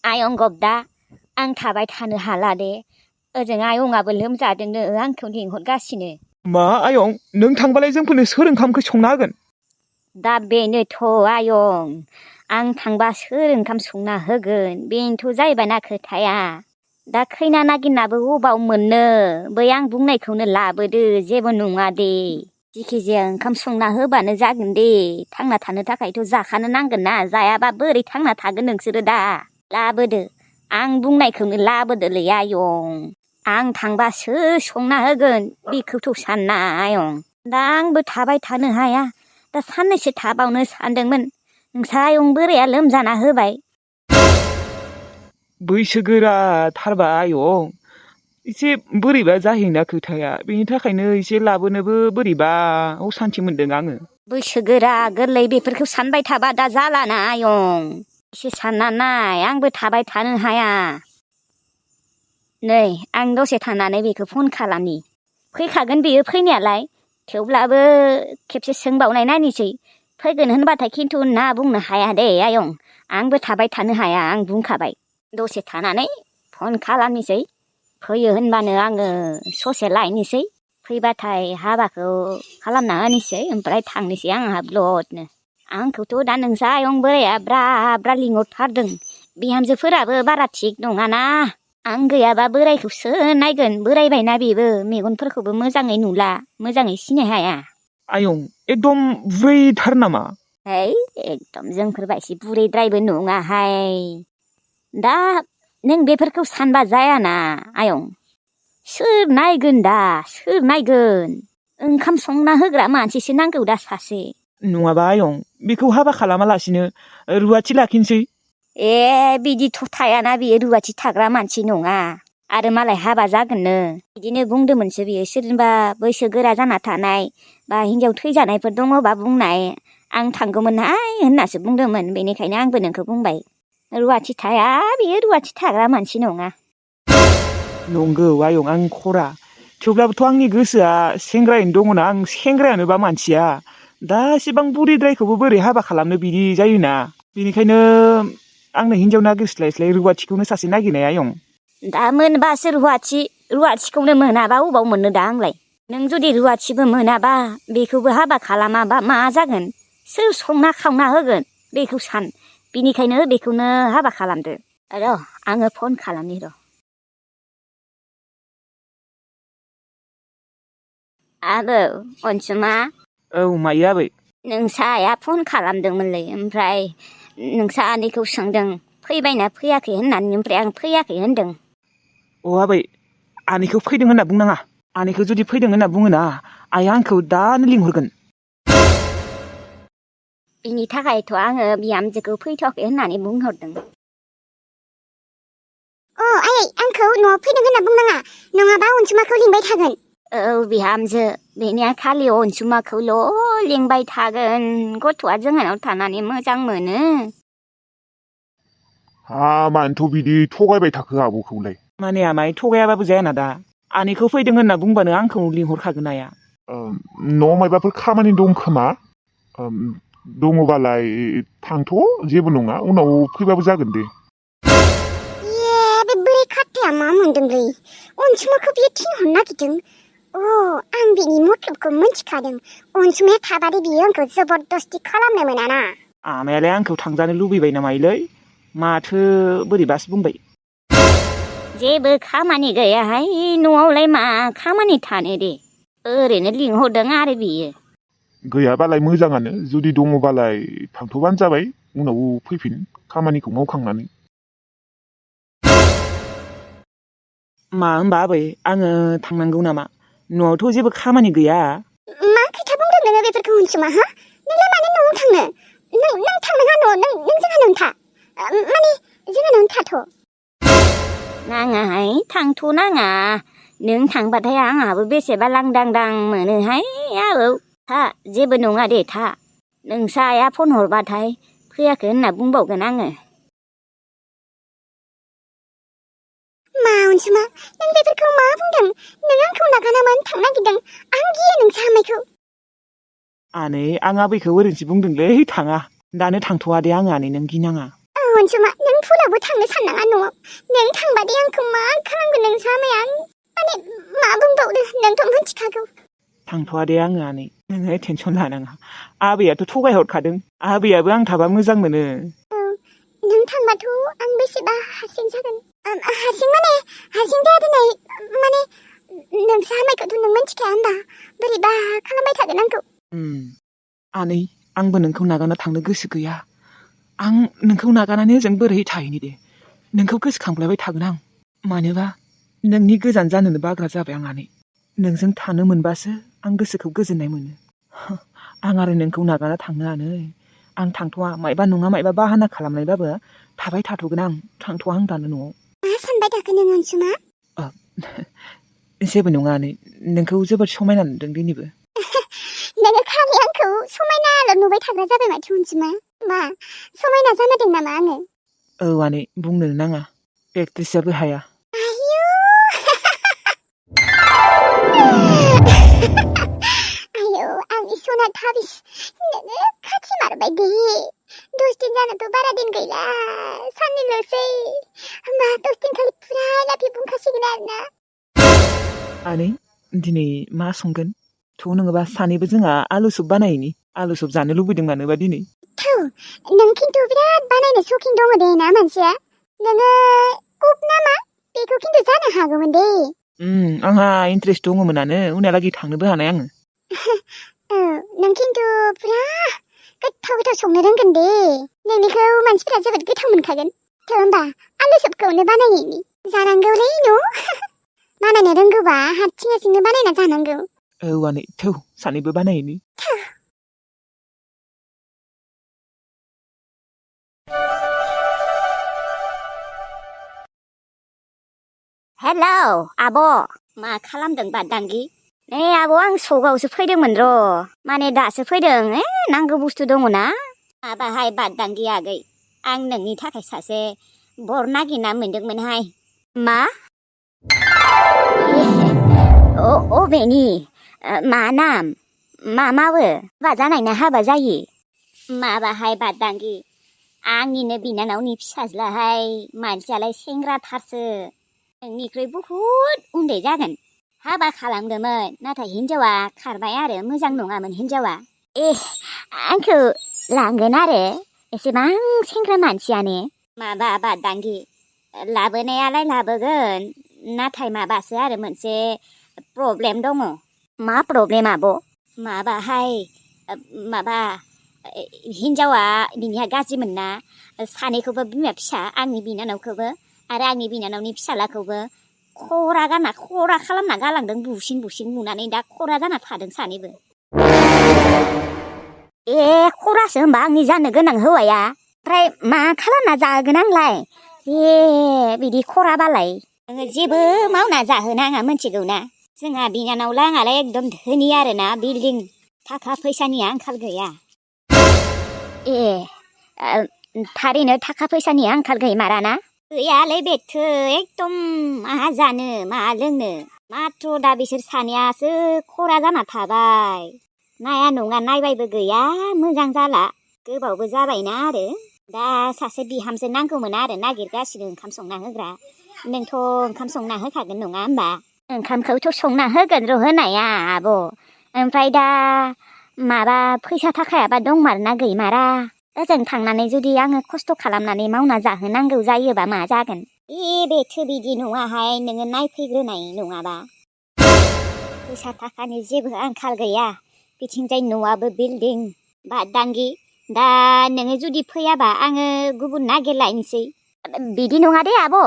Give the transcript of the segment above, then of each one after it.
आयं गबदा आं थाबाय थानो हाला दे ओजों आयंआबो लोमजादोंनो आंखौ लिंहरगासिनो मा आयं नों थांबालाय जोंफोरनो सोर ओंखामखौ संना होगोन दा बेनोथ' आयं आं थांबा सोर ओंखाम संना होगोन बेनोथ' जाहैबायना खोथाया दा खैना नागिरनाबो अबाव मोननो बै आं बुंनायखौनो लाबोदो जेबो नङा दे जिखिजाया ओंखाम संना होबानो जागोन दे थांना थानो थाखायथ' जाखानो नांगोन ना जायाबा बोरै थांना थागोन नोंसोरो दा लाबोदो आं बुंनायखौनो लाबोदोलै आयं आं थांबासो संना होगोन बेखौथ' सानना आयं दा आंबो थाबाय थानो हाया दा साननैसो थाबावनो सानदोंमोन नोंसा आयं बोराया लोमजाना होबाय बैसोगोरा थारबा आयं एसे बोरैबा जाहैना खोथाया बेनि थाखायनो एसे लाबोनोबो बोरैबा असान्थि मोनदों आङो बैसोगोरा गोरलै बेफोरखौ सानबाय थाबा दा जालाना आयं एसे सानना नाय आंबो थाबाय थानो हाया नै आं दसे थानानै बेखौ फन खालामनि फैखागोन बेयो फैनायालाय थेवब्लाबो खेबसे सोंबावनाय नायनोसै फैगोन होनबाथाय खिन्थु ना बुंनो हाया दे आयं आंबो थाबाय थानो हाया आं बुंखाबाय दसे थानानै फन खालामनोसै फैयो होनबानो आङो ससे लायनोसै फैबाथाय हाबाखौ खालामना होनोसै ओमफ्राय थांनोसै आंहा ब्लदनो आंखौथ' दा नोंसा आयं बोराया ब्रा ब्रा लिंहरथारदों बिहामजोफोराबो बारा थिग नङाना आं गैयाबा बोरायखौसो नायगोन बोरायबायना बेबो मेगनफोरखौबो मोजाङै नुला मोजाङै सिनाय हाया आयं एकदम बुरैथार नामा है एकदम जोंफोरबायसि बुरैद्रायबो नङाहाय दा नों बेफोरखौ सानबा जायाना आयं सोर नायगोन दा सोर नायगोन ओंखाम संना होग्रा मानसिसो नांगौ दा सासे नङाबा आयं बेखौ हाबा खालामालासिनो रुवाथि लाखिनोसै बिदिथ' थायाना बियो रुवाथि थाग्रा मानसि नङा आरो मालाय हाबा जागोननो बिदिनो बुंदोंमोनसो बियो सोरबा बैसो गोरा जाना थानाय बा हिनजाव थैजानायफोर दङबा बुंनाय आं थांगौमोनहाय होननासो बुंदोंमोन बेनिखायनो आंबो नोंखौ बुंबाय रुवाथि थाया बियो रुवाथि थाग्रा मानसि नङा नंगौ आयं आं खरा थेवब्लाबोथ' आंनि गोसोआ सेंग्रायैनो दङना आं सेंग्रायानोबा मानसिया दा एसेबां बुरिद्रायखौबो बोरै हाबा खालामनो बिदि जायोना बेनिखायनो आंनो हिनजाव नागिरस्लायस्लाय रुवाथिखौनो सासे नागिरनाय आयं दा मोनबासो रुवाथिखौनो मोनाबा अबाव मोननो दा आंलाय नों जुदि रुवाथिबो मोनाबा बेखौबो हाबा खालामाबा मा जागोन सोर संना खावना होगोन बेखौ सान बिनिखायनो बेखौनो हाबा खालामदो र' आङो फन खालामनि र' आबौ अनसुमा औ मायो आबै नोंसा आइया फन खालामदोंमोनलै ओमफ्राय नोंसा आनैखौ सोंदों फैबायना फैयाखै होननानै ओमफ्राय आं फैयाखै होनदों अ आबै आनैखौ फैदों होनना बुंनाङा आनैखौ जुदि फैदों होनना बुङोना आइया आंखौ दानो लिंहरगोन बिनि थाखायथ' आङो बिहामजोखौ फैथ'वाखै होननानै बुंहरदों आयै आंखौ न'आव फैदों होनना बुंनाङा नङाबा अनसुमाखौ लिंबाय थागोन औ बिहामजो बेनिया खालि अनसुमाखौल' लिंबाय थागोन गथ'आ जोंहानाव थानानै मोजां मोनो मानोथ' बिदि थगायबाय थाखो आब'खौलाय माने आमाय थगायाबाबो जायाना दा आनैखौ फैदों होनना बुंबानो आंखौ लिंहरखागोन आइया न'आव मायबाफोर खामानि दं खोमा दङबालाय थांथ' जेबो नङा उनाव फैबाबो जागोन दे बे बोरै खाथाया मा मोनदोंलै अनसुमाखौ बियो थिनहरनो नागिरदों आं बिनि मथलबखौ मिन्थिखादों अनसुमाया थाबाथाय बियो आंखौ जबरदस्ति खालामनो मोनाना आमायालाय आंखौ थांजानो लुबैबाय नामायोलै माथो बोरैबासो बुंबाय जेबो खामानि गैयाहाय न'आवलाय मा खामानि थानो दे ओरैनो लिंहरदों आरो बियो गैयाबालाय मोजाङानो जुदि दङबालाय थांथ'बानो जाबाय उनाव फैफिन खामानिखौ मावखांनानै मा होमबा आबै आङो थांनांगौ नामा न'आवथ' जेबो खामानि गैया मा खोथा बुंदों नोङो बेफोरखौ अनसुमा नोंलाय मानो न'आव थांनो नों थांनाङा नों जोंहानावनो था माने जोंहानावनो थाथ' नाङाहाय थांथ' नाङा नों थांबाथाय आंहाबो बेसेबा लांदांदां मोनोहाय आबौ था जेबो नङा दे था नोंसा आइया फन हरबाथाय फैयाखै होनना बुंबावगोन आङो मा अनसुमा नों बेफोरखौ मा बुंदों नों आंखौ नागारनानै थांनो नागिरदों आं गियो नोंसा आमायखौ आनै आं आबैखौ ओरैनोसो बुंदोंलै थाङा दानो थांथ'वा दे आङो आनै नों गिनाङा अनसुमा नों फुलावबो थांनो साननाङा न'आव नों थांबादि आंखौ मा खालामगोन नों सामाया आं माने मा बुंबावनो नोंथ' मिथिखागौ थांथ'वा दे आङो आनै नोङो टेनसन लानाङा आबैयाथ' थगायहरखादों आबैयाबो आं थाबा मोजां मोनो नों थांबाथ' आं बेसेबा हारसिं जागोन हारसिं माने हारसिं जाया दिनै माने नोंसो हामायखौथ' नों मिथिखाया होनबा बोरैबा खालामबाय थागोन आंखौ आनै आंबो नोंखौ नागारना थांनो गोसो गैया आं नोंखौ नागारनानै ओजों बोरै थाहैनो दे नोंखौ गोसोखांबाय थागोन आं मानोबा नोंनि गोजान जानोनो बाग्रा जाबाय आं आनै नोंजों थानो मोनबासो आं गोसोखौ गोजोननाय मोनो आं आरो नोंखौ नागारना थांनो आनै आं थांथ'वा मायबा नङा मायबा बाहाना खालामनायबाबो थाबाय थाथ'गोन आं थांथ'वा आं दानो न'आव मा सानबाय थाखो नों अनसुमा जेबो नङा आनै नोंखौ जोबोद समायना नुदों दिनैबो नोङो खालि आंखौ समायनाल' नुबाय थाग्रा जाबाय माथो अनसुमा मा समायना जामारदों नामा आङो औ आनै बुंनोनो नाङा एक्ट्रेसआबो हाया आयु आयौ आंनि सना थाबिस नोङो खाथि मारबाय दे 10 दिन जानोथ' बारा दिन गैला साननैल'सै होमबा 10 दिन खालि फुरा लाफि बुंखासिगोन आरोना आनै दिनै मा संगोन थ' नोङोबा सानैबो जोंहा आलु सुप बानायनि आलु सुप जानो लुबैदों मानोबा दिनै थौ नों खिन्थु बिराद बानायनो सकिं दङ दे ना मानसिया नोङो कुक नामा बेखौ खिन्थु जानो हागौमोन दे आंहा इन्ट्रेस्ट दङमोनानो उनहालागै थांनोबो हानाय आङो नों खिन्थु पुरा गोथाव गोथाव संनो रोंगोन दे नोंनिखौ मानसिफोरा जोबोद गोथाव मोनखागोन थ' होमबा आलु सबखौनो बानायनि जानांगौलै न' बानायनो रोंगौबा हारसिं हारसिंनो बानायना जानांगौ औ आनै थौ सानैबो बानायनि हेलौ आब' मा खालामदों बादांगि नै आब' आं सगावसो फैदोंमोन र' माने दासो फैदों नांगौ बुस्थु दङ ना माबाहाय बादांगि आगै आं नोंनि थाखाय सासे बर नागिरना मोनदोंमोनहाय मा अबेनि मा नाम मा मावो हाबा जानायना हाबा जायो माबाहाय बादांगि आंनिनो बिनानावनि फिसाज्लाहाय मानसियालाय सेंग्राथारसो नोंनिख्रुइ बुहुद उन्दै जागोन हाबा खालामदोंमोन नाथाय हिनजावा खारबाय आरो मोजां नङामोन हिनजावा आंखौ लांगोन आरो एसेबां सेंग्रा मानसियानो माबा बादांगि लाबोनायालाय लाबोगोन नाथाय माबासो आरो मोनसे प्रब्लेम दङ मा प्रब्लेम आब' माबाहाय माबा हिनजावा बिनिया गाज्रिमोन ना सानैखौबो बिमा फिसा आंनि बिनानावखौबो आरो आंनि बिनानावनि फिसालाखौबो खरा खालामना गालांदों बुसिन नुनानै दा खरा जाना थादों सानैबो खरासो होनबा आंनि जानो गोनां हौवाया ओमफ्राय मा खालामना जाहोगोन आंलाय बिदि खराबालाय नोङो जेबो मावना जाहोनाङा मिथिगौ ना जोंहा बिनानाव लाङालाय एकदम धोनि आरोना बिल्डिं थाखा फैसानि आंखाल गैया थारैनो थाखा फैसानि आंखाल गैमाराना गैयालै बेथो एकदम मा जानो मा लोंनो माथ्र' दा बिसोर सानैयासो खरा जाना थाबाय नाया नङा नायबायबो गैया मोजां जाला गोबावबो जाबायना आरो दा सासे बिहामजो नांगौमोन आरो नागिरगासिनो ओंखाम संना होग्रा नोंथ' ओंखाम संना होखागोन नङा होमबा ओंखामखौथ' संना होगोन र' होनाया आब' ओमफ्राय दा माबा फैसा थाखायाबा दंमारोना गैमारा ओजों थांनानै जुदि आङो खस्थ' खालामनानै मावना जाहोनांगौ जायोबा मा जागोन बेथो बिदि नङाहाय नोङो नायफैग्रोनाय नङाबा फैसा थाखानि जेबो आंखाल गैया बिथिंजाय न'आबो बिल्डिं बादांगि दा नोङो जुदि फैयाबा आङो गुबुन नागिरलायनोसै बिदि नङा दे आब'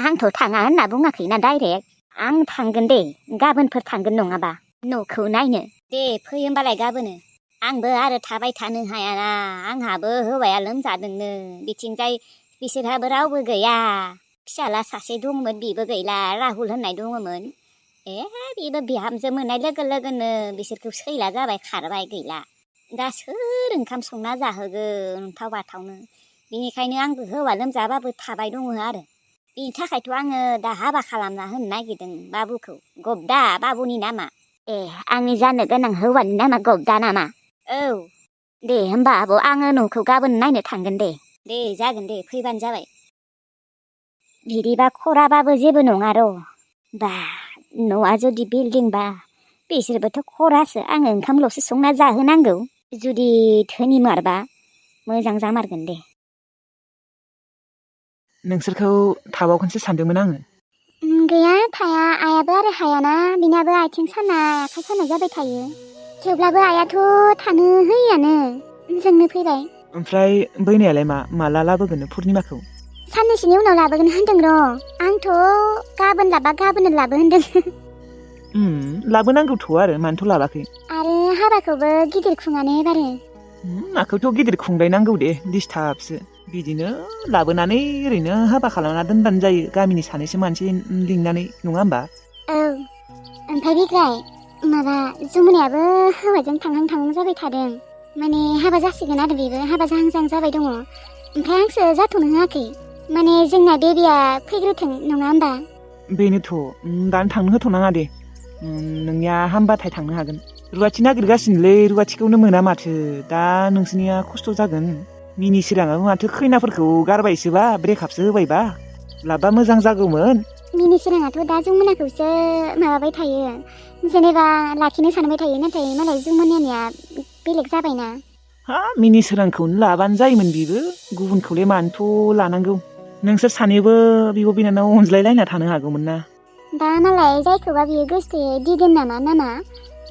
आंथ' थाङा होनना बुङाखैना डाइरेक्ट आं थांगोन दे गाबोनफोर थांगोन नङाबा न'खौ नायनो दे फै होमबालाय गाबोनो आंबो आरो थाबाय थानो हायाना आंहाबो हौवाया लोमजादोंनो बिथिंजाय बिसोरहाबो रावबो गैया फिसाला सासे दंमोन बेबो गैला राहुल होननाय दङमोन बेबो बिहामजो मोननाय लोगो लोगोनो बिसोरखौ सैला जाबाय खारबाय गैला दा सोर ओंखाम संना जाहोगोन थाव बाथावनो बेनिखायनो आंबो हौवा लोमजाबाबो थाबाय दङ आरो बेनि थाखायथ' आङो दा हाबा खालामना होनो नागिरदों बाबुखौ गबदा बाबुनि नामा आंनि जानो गोनां हौवानि नामा गबदा नामा औ दे होमबा आब' आङो न'खौ गाबोन नायनो थांगोन दे दे जागोन दे फैबानो जाबाय बिदिबा खराबाबो जेबो नङा र' बा न'आ जुदि बिल्डिंबा बिसोरबोथ' खरासो आङो ओंखामल'सो संना जाहोनांगौ जुदि धोनि मारबा मोजां जामारगोन दे नोंसोरखौ थाबावगोनसो सानदोंमोन आङो गैया थाया आयाबो आरो हायाना बिनाबो आथिं सानाय आखाइ सानाय जाबाय थायो थेवब्लाबो आयाथ' थानो होयोआनो जोंनो फैबाय ओमफ्राय बैनायालाय माला लाबोगोन पुर्निमाखौ साननैसोनि उनाव लाबोगोन होनदों र' आंथ' गाबोन लाबा गाबोननो लाबो होनदों लाबोनांगौथ' आरो मानोथ' लाबाखै आरो हाबाखौबो गिदिर खुङानो एबारो नाखौथ' गिदिर खुंलायनांगौ दे डिस्टार्बसो बिदिनो लाबोनानै ओरैनो हाबा खालामना दोनबानो जायो गामिनि सानैसो मानसि लिंनानै नङा होमबा औ ओमफ्राय बिग्राय माबा जुमुनायाबो हौवाजों थांहां थांहां जाबाय थादों माने हाबा जासिगोन आरो बेबो हाबा जाहां जाहां जाबाय दङ ओमफ्राय आंसो जाथ'नो होआखै माने जोंना बेबिया फैग्रोथों नङा होमबा बेनोथ' दानो थांनो होथ'नाङा दे नोंनिया हामबाथाय थांनो हागोन रुवाथि नागिरगासिनोलै रुवाथिखौनो मोना माथो दा नोंसोरनिया खस्थ' जागोन मिनि सोराङाबो माथो खैनाफोरखौ गारबायसोबा ब्रेकआपसो होबायबा लाबा मोजां जागौमोन मिनि सोराङाथ' दा जुमुनाखौसो माबाबाय थायो जेनेबा लाखिनो सानबाय थायो नाथाय मालाय जुमुनानिया बेलेग जाबायना मिनि सोरांखौनो लाबानो जायोमोन बेबो गुबुनखौलाय मानोथ' लानांगौ नोंसोर सानैबो बिब' बिनानाव अनज्लायलायना थानो हागौमोन ना दा मालाय जायखौबा बियो गोसोथोयो दिदोम नामा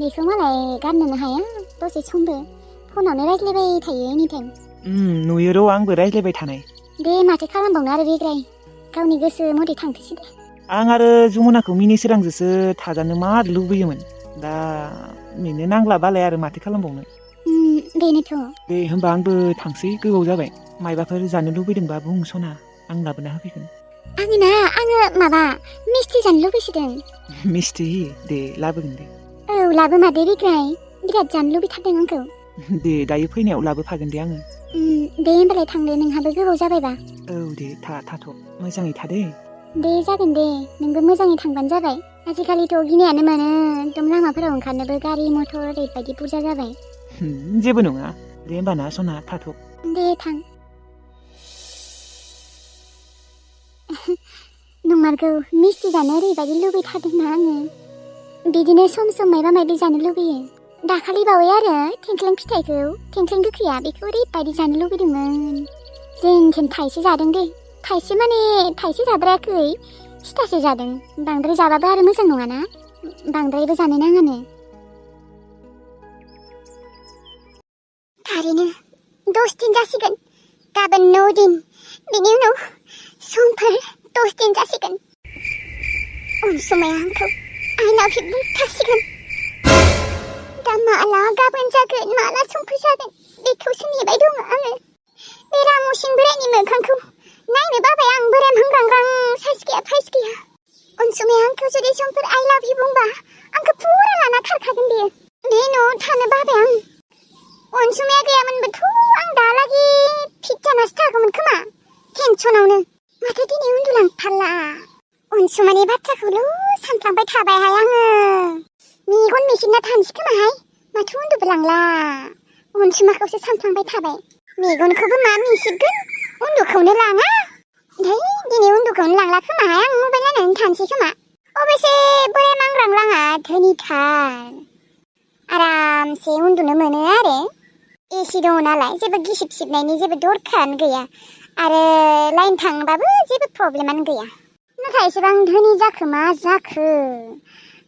बेखौ मालाय गारनोनो हाया दसे समबो फनावनो रायज्लायबाय थायो एनिटाइम नुयो र' आंबो रायज्लायबाय थानाय दे माथो खालामबावनो आरो बिग्राय गावनि गोसो मथे थांथोसै दे आं आरो जमुनाखौ मिनि सोरांजोंसो थाजानो मार लुबैयोमोन दा नेनो नांला बालाय आरो माथो खालामबावनो बेनोथ' दे होमबा आंबो थांसै गोबाव जाबाय मायबाफोर जानो लुबैदोंबा बुं सना आं लाबोना होफैगोन आङो माबा मिस्थि जानो लुबैसोदों मिस्थि दे लाबोगोन दे औ लाबो मादे बिग्राय बिराद जानो लुबैथारदों आंखौ दे दायो फैनायाव लाबोफागोन दे आङो दे होमबालाय थांदो नोंहाबो गोबाव जाबायबा औ दे थाथ' मोजाङै थादे दे जागोन दे नोंबो मोजाङै थांबानो जाबाय आजिखालिथ' गिनायानो मोनो एकदम लामाफोराव ओंखारनोबो गारि मथर ओरैबायदि बुरजा जाबाय जेबो नङा दे होमबाना सना थाथ' दे थां नंमारगौ मिस्थि जानो ओरैबायदि लुबैथारदोंना आङो बिदिनो सम सम मायबा मायबि जानो लुबैयो दाखालि बावै आरो थेंख्लें फिथाइखौ थेंख्लें गोखैया बेखौ ओरैबायदि जानो लुबैदोंमोन जोंथिं थाइसे जादों दे थाइसे माने थाइसे जाद्रायाखै सिथासे जादों बांद्राय जाबाबो आरो मोजां नङाना बांद्रायबो जानो नाङानो थारैनो 10 दिन जासिगोन गाबोन 9 दिन बिनि उनाव समफोर 10 दिन जासिगोन अनसुमाया आंखौ I love you बुंथारसिगोन दा माला गाबोन जागोन माला समफोर जागोन बेखौसो नेबाय दङ आङो बे रामुसिन बोरायनि मोखांखौ नायनो बाबाय आं बोराय हांग्रांग्रां साइस गैया फाइस गैया अनसुमाया आंखौ जुदि समफोर I love you बुंबा आंखौ फुरा लाना खारखागोन बियो बे न'आव थानो बाबाय आं अनसुमाया गैयामोनबोथ' आं दालागि फिट जानासो थागौमोन खोमा टेनसनावनो माथो दिनै उन्दुलांथारला अनसुमानि बाथ्राखौल' सानफ्लांबाय थाबायहाय आङो मेगन मेसेबना थानोसै खोमाहाय माथो उन्दुबो लांला अनसुमाखौसो सानफ्लांबाय थाबाय मेगनखौबो मा मेसेबगोन उन्दुखौनो लाङा दिनै उन्दुखौनो लांला खोमाहाय आं मबाइल नायनानै थानोसै खोमा अबयसे बोराय मांग्रांलाङा धोनिथार आरामसे उन्दुनो मोनो आरो एसि दङ नालाय जेबो गिसिब सिबनायनि जेबो दरखारानो गैया आरो लाइन थांबाबो जेबो प्रब्लेमानो गैया नाथाय एसेबां धोनि जाखो मा जाखो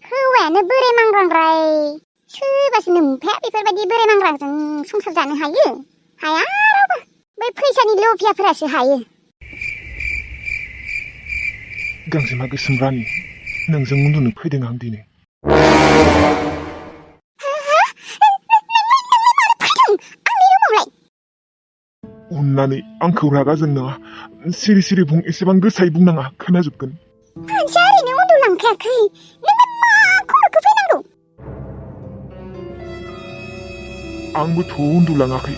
हौवायानो बोराय मांग्रांद्राय सोरबासो नोमफाया बेफोरबायदि बोराय मांग्रांजों संसार जानो हायो हाया रावबो बै फैसानि लभियाफोरासो हायो गांजेमा गोसोम रानि नोंजों उन्दुनो फैदों आं दिनै अन्नानै आंखौ रागा जोंनाङा सिरि सिरि बुं एसेबां गोसायै बुंनाङा खोनाजोबगोन मानसिया ओरैनो उन्दुलांखायाखै नोंलाय मा खबरखौ फैनांगौ आंबोथ' उन्दुलाङाखै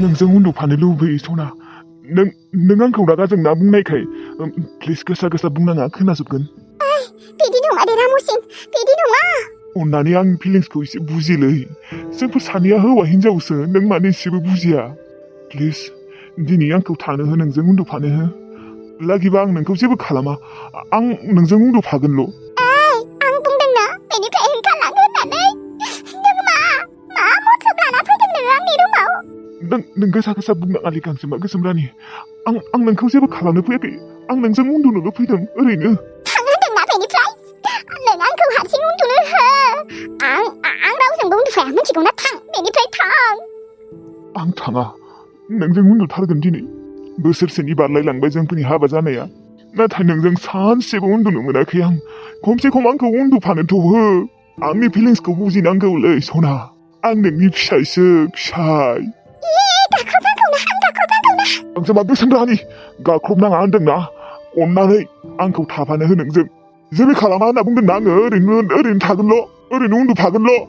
नोंजों उन्दुफानो लुबैयो सना नों आंखौ रागा जोंना बुंनायखाय प्लिज गोसा गोसा बुंनाङा खोनाजोबगोन बिदि नङा दे रामुसिन बिदि नङा अन्नानै आंनि फिलिंसखौ एसे बुजिलै जोंफोर सानैया हौवा हिनजावसो नों मानो एसेबो बुजिया प्लिज दिनै आंखौ थानो हो नोंजों उन्दुफानो हो लागिबा आं नोंखौ जेबो खालामा आं नोंजों उन्दुफागोनल' आं बुंदोंना बेनिफ्राय ओंखारलाङो होननानै नों मा मथलब लाना फैदों नोङो आंनि रुमाव नों गोसा गोसा बुंनाङालै गांजेमा गोसोम रानि आं नोंखौ जेबो खालामनो फैयाखै आं नोंजों उन्दुनोल' फैदों ओरैनो थां होनदोंना बेनिफ्राय नों आंखौ हारसिं उन्दुनो हो आं रावजोंबो उन्दुफाया मिथिगौना थां बेनिफ्राय थां आं थाङा नोंजों उन्दुथारगोन दिनै बोसोरसेनि बारलायलांबाय जोंफोरनि हाबा जानाया नाथाय नोंजों सानसेबो उन्दुनो मोनाखै आं खमसे खम आंखौ उन्दुफानोथ' हो आंनि फिलिंसखौ बुजिनांगौलै सना आं नोंनि फिसायसो फिसाय गांजेमा गोसोम रानि गाख्रबनाङा होनदोंना अन्नानै आंखौ थाफानो हो नोंजों जेबो खालामा होनना बुंदोंना आङो ओरैनो थागोनल' ओरैनो उन्दुफागोनल'